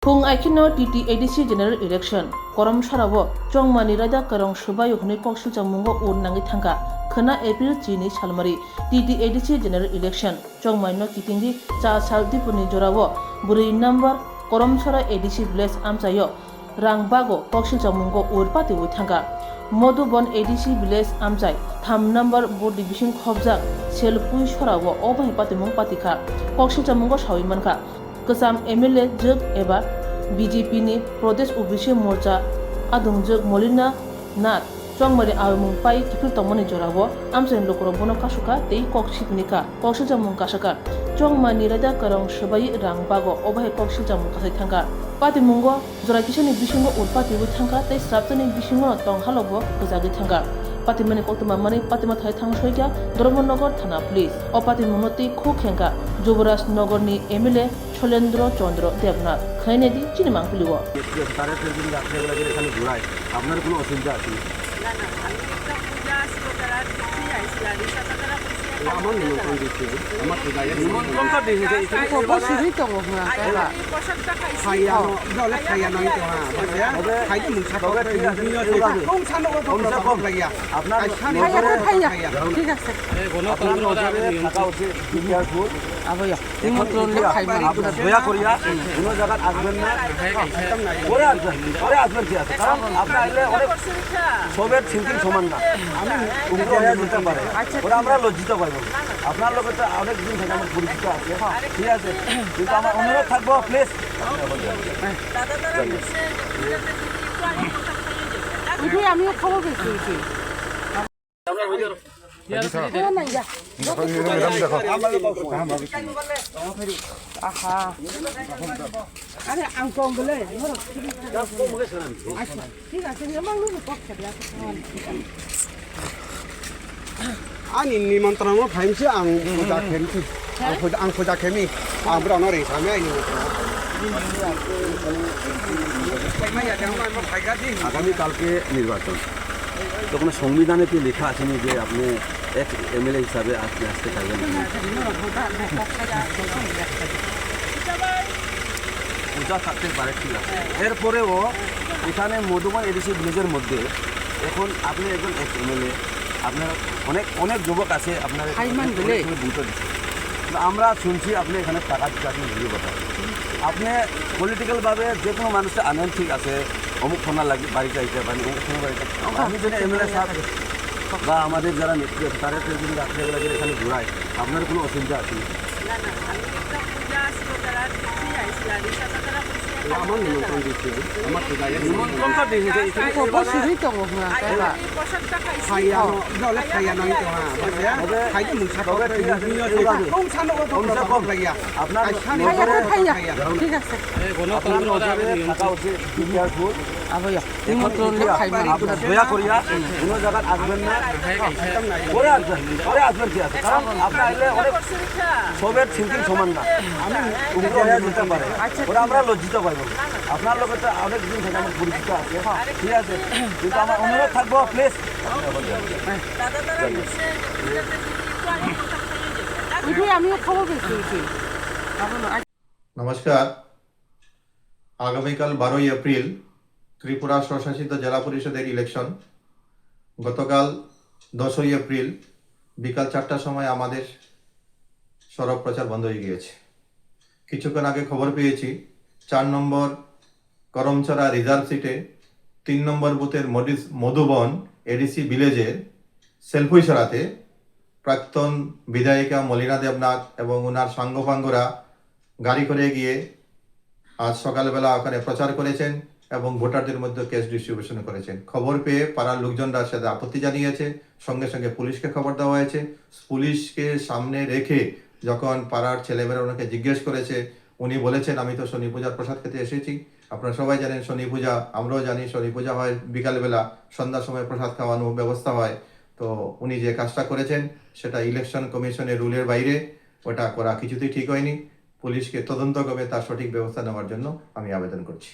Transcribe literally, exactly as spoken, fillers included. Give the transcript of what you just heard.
Phung aikhino T T A D C General Election, Koromsarao Chongmani Raida Kwrwng Swbaio hwnwi koksilchamungo ur nangwi thangkha. Khwna April chini salmari T T A D C General Election, Chongmaino kitingwi cha sal dipuni jorao bwrwi number Koromsara A D C Village amchaio rang bago koksilchamungo ur patiwi thangkha. Modubon A D C Village amchai tham number body bising khobjak Selpui Sorao o bahai patimung patikha. Koksilchamungo sawi mankha, kwcham M L A jwk eba B J P ni Pradesh O B C Morcha adungjwk Molina Nath Chongmari aimung pai kiphil tongmani jorao amchaini lukurok bono kasukha tei kok sipini kha, koksilchamung kasakha. Chongmani Raida Kwrwng swbai rang bago o bahai koksilchamung kasai thangkha. Patimungo jora kisani bisingo ur patiwi thangkha tei sraptani bisingono tong halokbo kwchagwi thangkha. Patimani koktwma manwi patima thai thang soikha Dharmanagar Thana Police. O patimungno twi khuk khengkha Juboraj Nagarni M L A Sholendra Chandra Debnath. Khwnaidi chini mangpilio. তারা ফেরদিন রাত্রেবেলা করে এখানে ঘুরায়, আপনার কোনো অসুবিধা আছে? না, না, আমি একটা পূজা ছিল, তারা দেখতেই আইছিল, আর এই সাথে তারা বলছে, না, আমার নিমন্ত্রণ দিচ্ছে, আমার পূজা, এই নিমন্ত্রণ তো দিয়েছে, এখানে অবশ্যই তো, হ্যাঁ, আইয়া তাই না? আমি প্রসাদটা খাইছি। খাইয়া, জলে খাইয়া নাই তো, হ্যাঁ, বুঝলে? তবে খাইতে মুখা তবে ঠিক আছে, ঠিক আছে। কোন সানো কমসে কম লাগিয়া। আপনার আচ্ছা, নজরে খাইয়া, খাইয়া। ঠিক আছে। আপনার নজরে থাকা উচিত, be careful। আবো ইয়া। এখন নিমন্ত্রণ কিন্তু খাই মানে আপনারা দয়া করিয়া কোনো জায়গায় আসবেন না। পরে আসবেন, পরে আসবেন, ঠিক আছে? কারণ আপনি আইলে অনেক সবের thinking সমান না। আমি উগ্র হয়ে যেতে পারে। ওরা আমরা লজ্জিত পাইব। আপনার লোকের তো অনেক দিন থেকে আমার পরিচিত আছে, ঠিক আছে? কিন্তু আমার অনুরোধ থাকবো, প্লিজ। উঠে আমিও খবর পেয়েছি, উঠে। দেখো, দেখো, দেখো। আহা। আরে, আং কম বলে, ধরো। আচ্ছা, ঠিক আছে, আমি আমার লোক পক্ষে দিয়ে আসি। Ani nimantron no phaimse ang puja khemsi. Ang puja, ang puja khemi. Ang bro no ring sami ani nimantron. আগামী কালকে নির্বাচন। তো কোনো সংবিধানে কি লেখা আছে নি যে আপনি এক এমএলএ হিসাবে আপনি আসতে পারবেন? পূজা থাকতে পারে, ঠিক আছে। এরপরেও এখানে মধুবন এডিসি ভিলেজের মধ্যে এখন আপনি একজন এমএলএ, আপনার অনেক, অনেক যুবক আছে, আপনার হাই মান অনেক, দিলে। অনেক সময় ভোটও দিচ্ছে। কিন্তু আমরা শুনছি আপনি এখানে টাকা দিতে আপনি ভিডিও পাঠান। আপনি পলিটিক্যাল ভাবে যে কোনো মানুষকে আনেন, ঠিক আছে, অমুক ফোনা লাগি বাড়িতে আইতে পারেন, অমুক ফোনা বাড়িতে। আমি যদি এমএলএ সাহেব বা আমাদের যারা নেতৃত্ব আছে, তাদের যদি রাত্রেবেলা যদি এখানে ঘুরাই, আপনার কোনো অসুবিধা আছে না? না, না, আমি একটা পূজা আসলো, তারা দেখতেই আইসলা, রিক্সা তারা বলছে, আমার নিমন্ত্রণ দিচ্ছে, আমার পূজা আছে। নিমন্ত্রণ তো দিয়েছে, এখানে অবশ্যই তো, হ্যাঁ, তাই না? আমি প্রসাদটা খাইছি। খাইয়া, জলে খাইয়া নাই তো, হ্যাঁ, বুঝলে? তবে খাইতে মুখা তবে ঠিক আছে, ঠিক আছে। কোন সানো কত কমসে কম লাগিয়া। আপনার আচ্ছা, নজরে খাইয়া, খাইয়া। ঠিক আছে। আপনার নজরে থাকা উচিত, be careful। আবো ইয়া। এখন নিমন্ত্রণ কিন্তু খাই মানে আপনারা দয়া করিয়া কোনো জায়গায় আসবেন না। পরে আসবেন, পরে আসবেন, ঠিক আছে? কারণ আপনি আইলে অনেক সবের thinking সমান না। আমি উগ্র হয়ে যেতে পারে। ওরা আমরা লজ্জিত পাইব। আপনার লোকের তো অনেক দিন থেকে আমার পরিচিত আছে, ঠিক আছে? কিন্তু আমার অনুরোধ থাকবো, প্লিজ। উঠে আমিও খবর পেয়েছি, উঠে। নমস্কার। আগামীকাল বারোই এপ্রিল ত্রিপুরা স্বশাসিত জেলা পরিষদের ইলেকশন। গতকাল দশই এপ্রিল বিকাল চারটার সময় আমাদের সড়ক প্রচার বন্ধ হয়ে গিয়েছে। কিছুক্ষণ আগে খবর পেয়েছি, চার নম্বর করমছড়া রিজার্ভ সিটে তিন নম্বর বুথের মডিস-, মধুবন এডিসি ভিলেজের সেলফুইছড়াতে প্রাক্তন বিধায়িকা মলিনা দেবনাথ এবং ওনার সাঙ্গপাঙ্গরা গাড়ি করে গিয়ে আজ সকালবেলা ওখানে প্রচার করেছেন এবং ভোটারদের মধ্যে ক্যাশ ডিস্ট্রিবিউশন করেছেন। খবর পেয়ে পাড়ার লোকজনরা সেটা আপত্তি জানিয়েছে, সঙ্গে সঙ্গে পুলিশকে খবর দেওয়া হয়েছে। পুলিশকে সামনে রেখে যখন পাড়ার ছেলেমেয়েরা ওনাকে জিজ্ঞেস করেছে, উনি বলেছেন, "আমি তো শনি পূজার প্রসাদ খেতে এসেছি।" আপনারা সবাই জানেন শনি পূজা, আমরাও জানি শনি পূজা হয় বিকালবেলা, সন্ধ্যার সময় প্রসাদ খাওয়ানো ব্যবস্থা হয়। তো উনি যে কাজটা করেছেন সেটা ইলেকশন কমিশনের রুলের বাইরে, ওটা করা কিছুতেই ঠিক হয়নি। পুলিশকে তদন্ত করে তার সঠিক ব্যবস্থা নেওয়ার জন্য আমি আবেদন করছি।